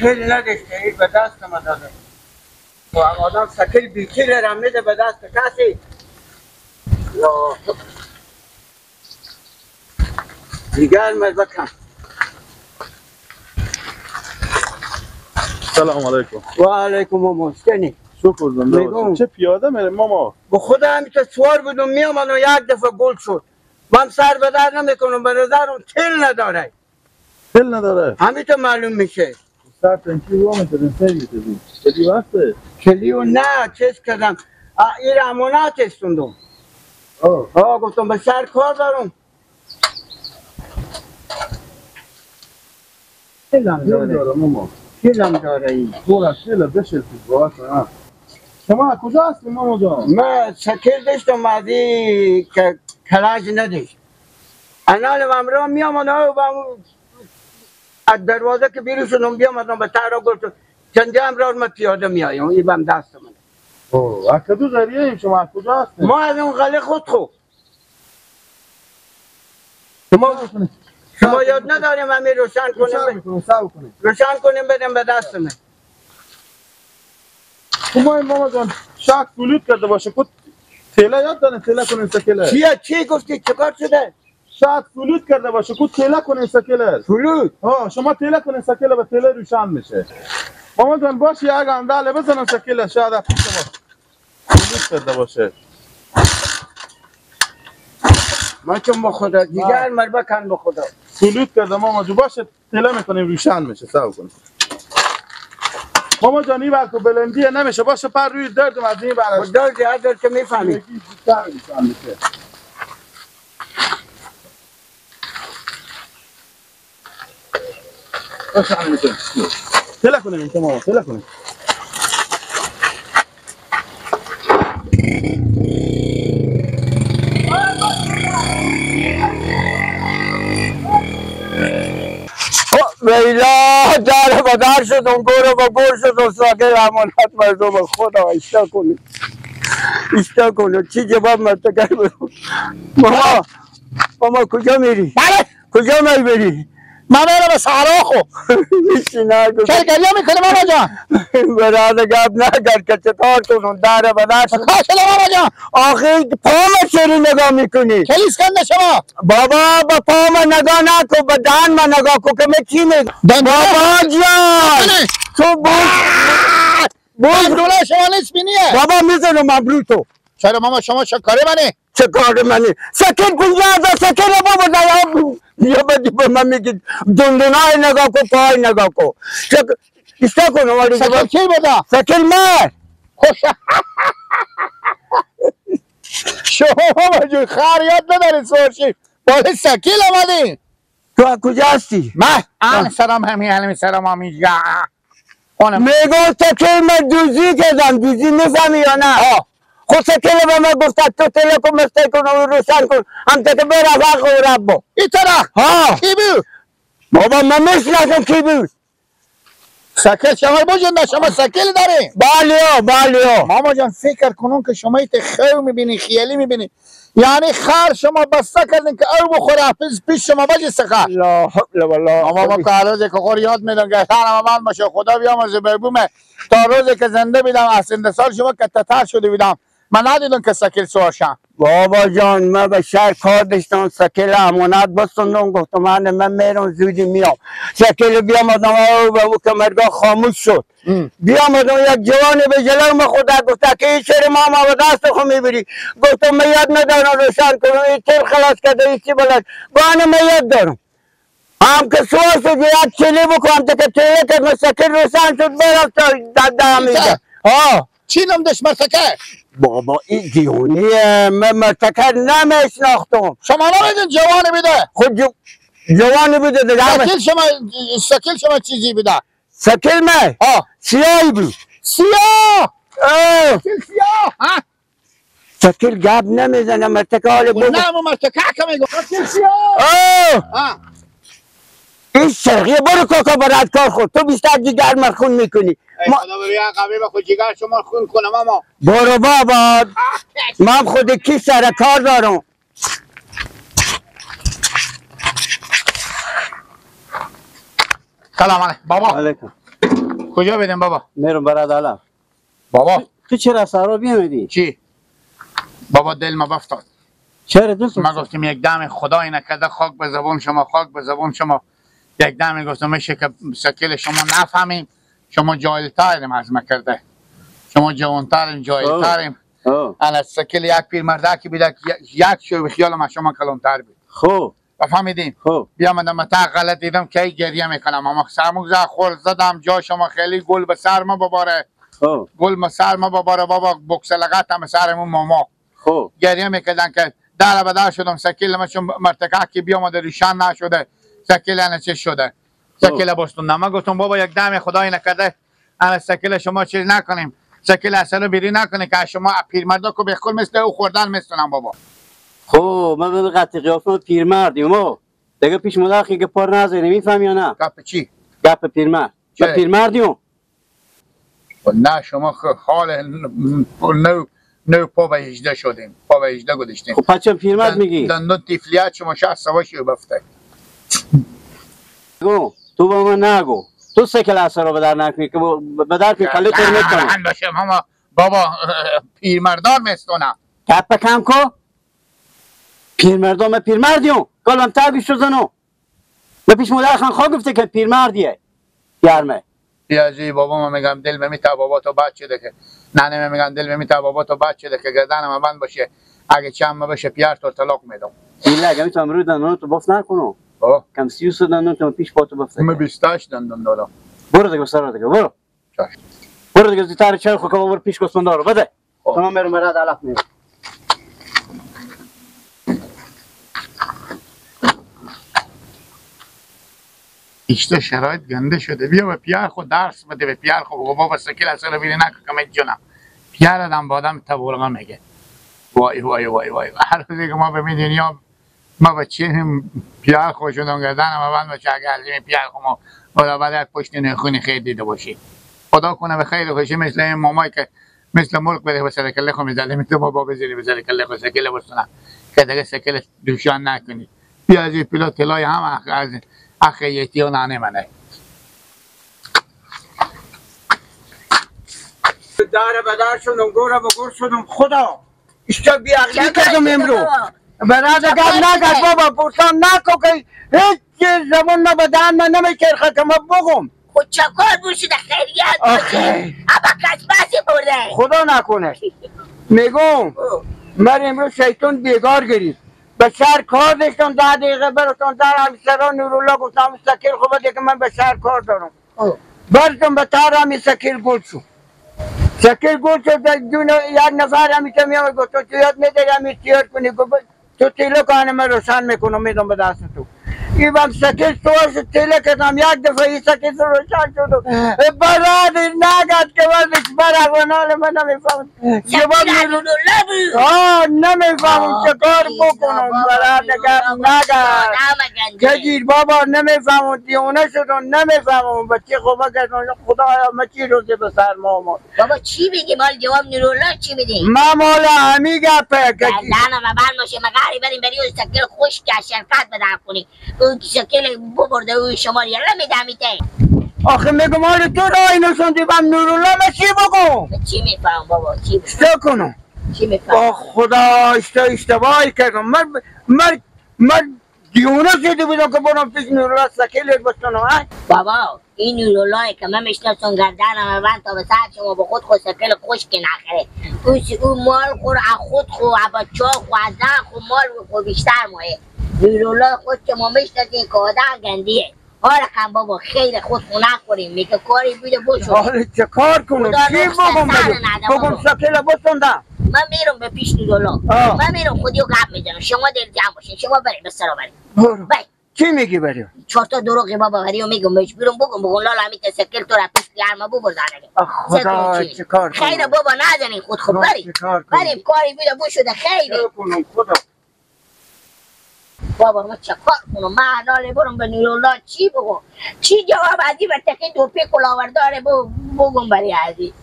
تل نداشته، این به دست ما داده. و آدم سکل بیتیل را میده به دست کسی. دیگر مزبکم. سلام علیکم. و علیکم مستنی. شکر زنده باشی. چه پیاده میره ماما؟ به خدا هم که سوار بودم میامدم و یک دفعه گل شد. من سر به در نمیکنم، به نظرم تل نداره. تل نداره؟ همین تو معلوم میشه. سر تنکی رو میتونیم سری کلی وقته؟ کلیو نه چیز کردم. این امانت استوندم. آه گفتم به سر کار دارم. تلم داره ماما. تلم داره این. دورا تل بشه تو. شما کجا هستی ماما جان؟ من سکل داشتم از این که کلاج نداشت. انال امرا میامدم و از دروازه که بیرون شدم بیامدم به تهران گفتم چند امرار من پیاده میایم این بهم دست من. اوه از کدو قریه ایم شما از کجا هستیم؟ ما از اون قله خود خو. شما یاد نداریم همین روشن کنیم. روشن کنیم بدیم به دست من. شما این ماما جان شاک فلوت کرده باشه کد تیله یاد دارین تیله کنین سکله. چیه چی گفتی چیکار شده؟ شاید فلوت کرده باشه کد تیله کنین سکله. فلوت؟ ها شما تیله کنین سکله به تیله روشن میشه. ماما جان باشه یک انداله بزنم سکله شاید شما فلوت کرده باشه. ما چون با خدا دیگر مربا کن با خدا. فلوت کرده ماما جان باشه تیله میکنیم روشن میشه صبر کنیم. ماما جان این وقت بلندیه نمیشه باشه پر روی دردم از این برش. درد هر که میفهمی. تله کنیم این ماما تله کنیم. ویلا در با در شدم گور با گور شدم ساکر امانت مردم خدا اشتا کنید اشتا کنید چی جواب مرتکر بدم. ماما ماما کجا میری؟ بله کجا می بری؟ من میرم به صحرا خو. چرا گریه میکنی ماما جان؟ برادر گپ نکرد که چطور کنم در به در شدم. کار شده ماما جان؟ آخه پا چرا نگاه میکنی؟ کلیس کنده شما؟ بابا با پا من نگاه نکن با دهن من نگاه کن که من چی میگم. بابا جان تو بود دندونه شما نیست بینیه. بابا میزنم ابرو تو. چرا ماما شما چه کاری منی؟ چه کار منی؟ سکن کجا از سکن بابا دارم یه بدی به من میگی دندونای نگاه کن پای نگاه کن. اشتا کنم ولی سکن کی بوده؟ سکن من. خوش شما ماما جون خر یاد نداری سوارشی بالا سکیل آمدی. تو از کجا هستی؟ من آن سلام همین همین سلام همینجا. میگم سکن من دوزی کردم دوزی میفهمی یا نه؟ خود سکل به من گفت تو تله کن مسته کن و روشن کن هم تا که بره فرق و رب با این طرف ها کی بود؟ بابا من میشناسم کی بود. سکل شما بجنده شما سکل داری؟ بله ها بله ها. ماما جان فکر کنون که شما ایت خیر میبینی خیالی میبینی یعنی خر شما بسته کردین که او بخوره پیش شما بجی سخر. لا حول ولا ماما ما که روزی که خور یاد میدم که سرم من باشه خدا بیامرزه ببومه تا روزی که زنده بیدم از سند سال شما که تتر شده بیدم من ندیدم که سکل سوار شم. بابا جان من به شهر کار داشتم سکل امانت بستندم گفتم من میرم زودی میام سکل بیامدم و او کمرگاه خاموش شد. بیامدم یک جوانی به جلو من خدا گفت که این چرا ماما به دست خود میبری؟ گفتم من یاد ندارم روشن کنم این تیر خلاص کرده این چی بلد گفتم من یاد دارم. هم که سوار شد یک چلی بکنم تا که تیله کرد سکل روشن شد برفت تا دم اینجا. ها چی نام داشت مرتکه؟ بابا این دیونیه من مرتکر نمیشناختم. شما نمیدین جوانی بیده؟ خود جوانی بوده دیگه. سکل شما چیزی بیده؟ سکل من؟ ها سیاهی بود. سیاه؟ سکل سیاه؟ ها؟ سکل گپ نمیزنه مرتکه حال بابا. نه مرتکه که میگم سکل سیاه. آه این شرقیه برو کاکا برات کار خود تو بیشتر جگر مرخون میکنی. خدا بروی عقبه به خود جگر شما خون کنم اما برو بابا من خود کی سر کار دارم. سلام علیکم بابا. علیکم. کجا بدم بابا؟ میرم برای علف. بابا تو چرا سرا بیامدی؟ چی؟ بابا دل ما بفتاد. چرا دل؟ ما گفتیم یک دم خدای نکرده خاک به زبون شما، خاک به زبون شما. یک دم گفتم میشه که سکیل شما نفهمیم، شما جاهل‌تریم از ما کرده، شما جوانتریم، جاهل‌تریم. الان سکیل یک پیرمردکی بیده یک شو به خیال ما شما کلانتر بود. خب فهمیدین؟ خب بیامدم من تا غلط دیدم که گریه میکنم، اما سرمو خور زدم جا شما خیلی گل به سر ما بباره. خب گل به سر ما بباره بابا، بکس لغت هم سرمون ماما. خب گریه میکردن که در بدر شدم سکیل ما چون مرتکه که بیامده روشن نشده سکیل انا چه شده سکیل بستوندم. من گفتم بابا یک دم خدای نکرده انا سکیل شما چیز نکنیم، سکیل اصلا بیری نکنه که شما پیرمردا کو بخور مثل او خوردن مثلم بابا. خب من به قطع قیافه پیرمردیم ما دیگه پیش مداخی که پار نزنی میفهمی یا نه؟ گپ چی؟ گپ پیرمرد. من پیرمردیم؟ نه شما حال نو پا به 18 شدیم، پا به 18 گذاشتیم. خب پس چرا پیرمرد میگی؟ دندون تیفلیات شما 60 سواشی بفته. گو تو با من نگو، تو سکل اثر رو بدر نکنی که بدر کنی کلی تو میکنم. باشه ماما بابا پیرمردان مستونم. گپ کم کو. پیرمردان من پیرمردیم، گلم تاگی شدنو. به پیش مادر خان خواه گفته که پیرمردیه. گرمه. بیازی بابا من میگم دل میتا بابا تو بچه ده که ننه میگم دل میتا بابا تو بچه ده که گردنم بند باشه، اگه چم باشه پیار تو طلاق میدم. ایلا اگه میتونم روی دندون تو بفت نکنم. کم 33 دندون تو پیش پا تو بفت. من 28 دندون دارم. برو دیگه سر دیگه برو. چشم. برو دیگه زودتر چرخ خو که برو پیش گوسفندا رو بده. تو من میرم برات علف میرم. ایشتا شرایط گنده شده. بیا به پیار خود درس بده، به پیار خود بگو بابا سکیل اصلا بیری نکن که من جونم. پیار آدم با آدم تبولغه میگه. وای وای وای وای هر روزی که ما به دنیا ما بچه پیار خود شدم گردنم بند بچه اگر از این پیار خود ما برابر یک پشت نخونی خیر دیده باشی. خدا کنه به خیر خوشی مثل این مامایی که مثل ملک بده به سر کله خود میزده مثل ما بابا زیری به سر کله خود سکیل بستونم که دیگه سکیل دوشان نکنی. بیا از این پیلا طلای هم از اخیتی و نانه منه. در بدر شدم، گوره به گور شدم. خدا اشتا بیعقلی کردم امرو. برادر گپ نکرد بابا، پرسان نکن که هیچ زبان ما به دهن من نمیچرخه که ما بگم. خود چکار بوشید خیریت باشه اما کس بسی برده خدا نکنه. میگم من امروز شیطان بیگار گرفت. به شهر کار داشتم 10 دقیقه براتون در همسرا نورالله گفتم سکیل خوبه دیگه من به شهر کار دارم. برتون به تار همی سکیل گل شد. سکیل گل شد دون یک نفر همیشه میامد گفت تو یاد میداری همی تیار کنی، گفت تو تیله کانه من روشن میکنم میدم به دست تو. این سکیل سوار شد تیله کردم یک دفعه این سکیل روشن شد. برادر نگد که وزش برقنال من نمیفهمم. آه نمیفهمم چه کار بکنم. برادر نگد کجیر بابا نمیفهمم دیونه شدم نمیفهمم بچه خوبه کردم. خدایا من چی روزی به سر ما آمد. بابا چی بگی مال جواب نورالله چی بدی؟ من مال همی گپه نه نه من باشه مگری بریم بری اون سکیل خوش که شرکت بدر کنی اون سکیل ببرده اون شما یلا میدمیته. آخه میگم آره تو رای نشوندی بم نورالله من چی بگم؟ من چی میفهم بابا چی چه کنم؟ چی میفهم؟ با خدا اشتباهی کردم. من دیونه شده بودم که برم پیش نورالله سکیل بسنم. بابا این نورالله که من میشناسم گردنم بند تا به سر شما با خود خود سکیل خشک نخره. او مال خور از خود خو از بچه خو از زن خو مال خو بیشتر مایه. نورالله خود که ما میشناسیم که آدم گندیه. حالا کم بابا خیر خود خو نخوریم میگه کاری بوده بشو. حالا چه کار کنم؟ چی بگم بگم سکیل بسندم؟ من میرم به پیش نورالله، من میرم خودیو گپ میزنم. شما دل جمع باشین، شما بریم به سرا بریم. چی میگی بریم؟ 4 تا دروغ بابا بریو میگم بهش بیرون بگم بگم لالا همین تسکل تو را پیش بیار ما ببر زنگه. خدا چه کار کنم؟ خیر بابا نزنین خود خود بریم بریم کاری بوده بشده خیلی کنم خدا. بابا ما چه کار کنم؟ من حالا برم به نورالله چی بگم؟ چی جواب ازی برتکه دوپی کلاورداره بگم برای ازی؟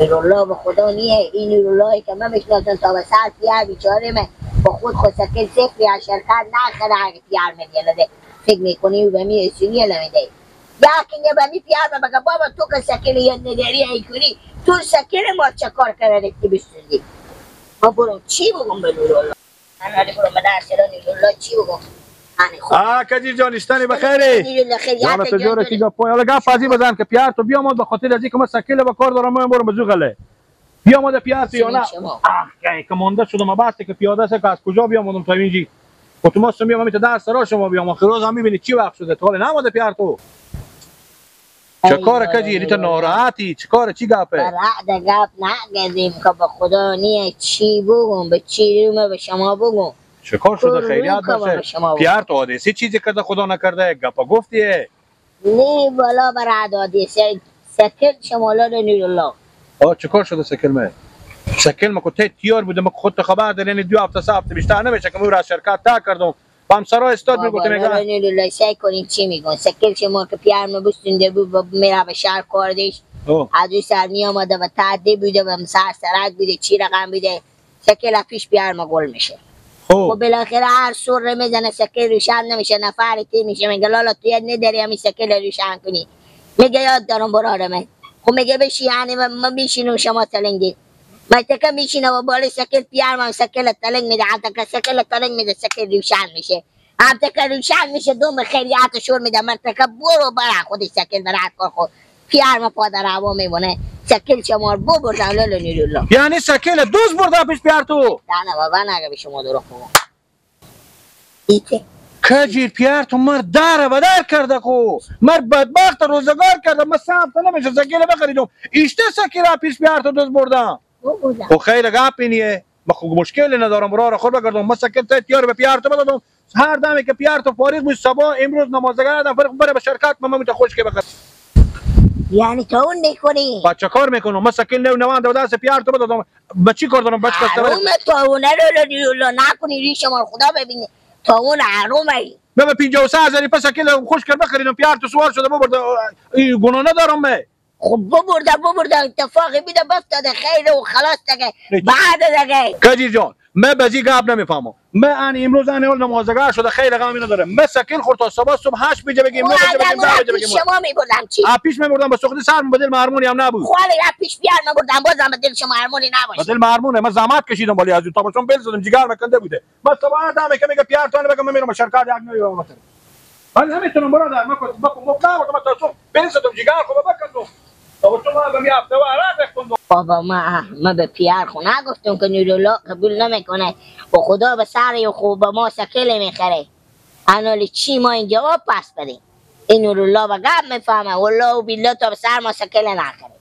نورالله به خدا نیه. این نوراللهی که من میشناسم تا به سر پیار بیچاره من با خود خود سکل سفری از شرکت نخره اگه پیار میگه لده فکر میکنی او به می اسونیه لمیده. یکی نه به می پیار بگه بابا تو که سکل یه نداری ای کنی تو سکل ما چه کار کرده که بسوزی؟ ما برم چی بگم به نورالله؟ من حالی برم به درس نورالله چی بگم؟ کجیر جان اشتنی بخیری جان تو جوره کی گپ حالا گپ ازی بزن که پیار تو بیامد به خاطر از اینکه من سکل به کار دارم من برم بزو بیامد پیار تو یا نه؟ که مونده شدم بس که پیاده سه که از کجا بیامدم تا اینجی اتوماس میام میته در سرا شما بیام آخر روز هم میبینی چی وقت شده تو حالا نماده پیار تو چه کار کجیری تو ناراحتی چه کار چی گپه؟ بعد گپ نگزیم که به خدا نیه چی بگم به چی رو به شما بگم چه کار شده خیریت باشه پیار تو حادثه چیزی کرده خدا نکرده گپا گفتیه نه بالا بر حادثه سکل شمالا نورالله چه کار شده سکل من سکل ما که تیار بوده ما خود خبر داره یعنی 2 هفته 3 هفته بیشتر نمیشه که من را شرکت تا کردم با همسرا استاد میگفت میگه نورالله سعی کنین چی میگن سکل شما که پیار ما بستونده بود میره به شهر کاردش از اون سر میامده و تعدی بوده و سر سرک بوده چی رقم بوده سکل پیش پیار ما گل میشه خب بالاخره هر سر میزنه سکل روشن نمیشه نفر تی میشه میگه لالا تو یاد نداری همین سکل روشن کنی میگه یاد دارم برادر من خب میگه بشی یعنی من میشینم شما تلنگی من تکه میشینه و بالای سکل پیار من سکل تلنگ میده حتی که سکل تلنگ میده سکل روشن میشه هم تکه روشن میشه دوم خیریت شور میده من تکه برو برا خودش سکل برا کار خود پیار من پا در هوا میمونه سکل شما رو ببردم لالا نورالله یعنی سکل دوز برده پیش پیار تو نه بابا نگه به شما دروغ بگم ایته کجیر پیار تو مر در و در کرده خو مر بدبخت روزگار کرده من 3 هفته نمیشه سکل بخریدم ایشته سکل پیش پیار تو دوز بردم خو خیلی گپی نیه من خو مشکلی ندارم برا خود بگردم من سکل تیار به پیار تو بدادم هر دمی که پیار تو فارغ بود صبح امروز نمازگاه ندم فرق بره به شرکت من میته خوش که بخر یعنی تو اون میکنی؟ با چه کار میکنم؟ من سکل نو نوان دست پیار تو بدادم با چی کار دارم؟ بچه کسته حرومه تو اون رو نکنی ریش ما خدا ببینی تو اون حرومه من 53,000 پس سکل خوش کرد بخریدم پیار تو سوار شده ببرده گناه ندارم من خب ببرده اتفاقی بیده بفتاده خیر و خلاص دیگه بعد دیگه کجیر جان من بزی گپ نمیفهمم من ان امروز ان اول نمازگاه شده خیلی غمی نداره من سکل خورد تا صبح صبح 8 بجه بگیم 9 بجه بگیم 10 بجه بگیم شما میبردم چی پیش میبردم به سختی سر بدل مرمونی هم نبود خب پیش بیار میبردم بازم به دل شما ارمونی نباشه به دل مرمونه من زحمت کشیدم ولی از تا باشم بل زدم جگر مکنده بوده من صبح دم که میگه پیار تانه بگم من میرم شرکت یک نوی مثلا من نمیتونم برادر من بکن من تا صبح بل زدم جگر خو بکندم بابا ما به پیار خو نگفتم که نورالله قبول نمیکنه و خدا به سر خوب ما سکل میخره انالی چی ما این جواب پس بدیم این نورالله به گپ میفهمه والله و بالله تا به سر ما سکل نخره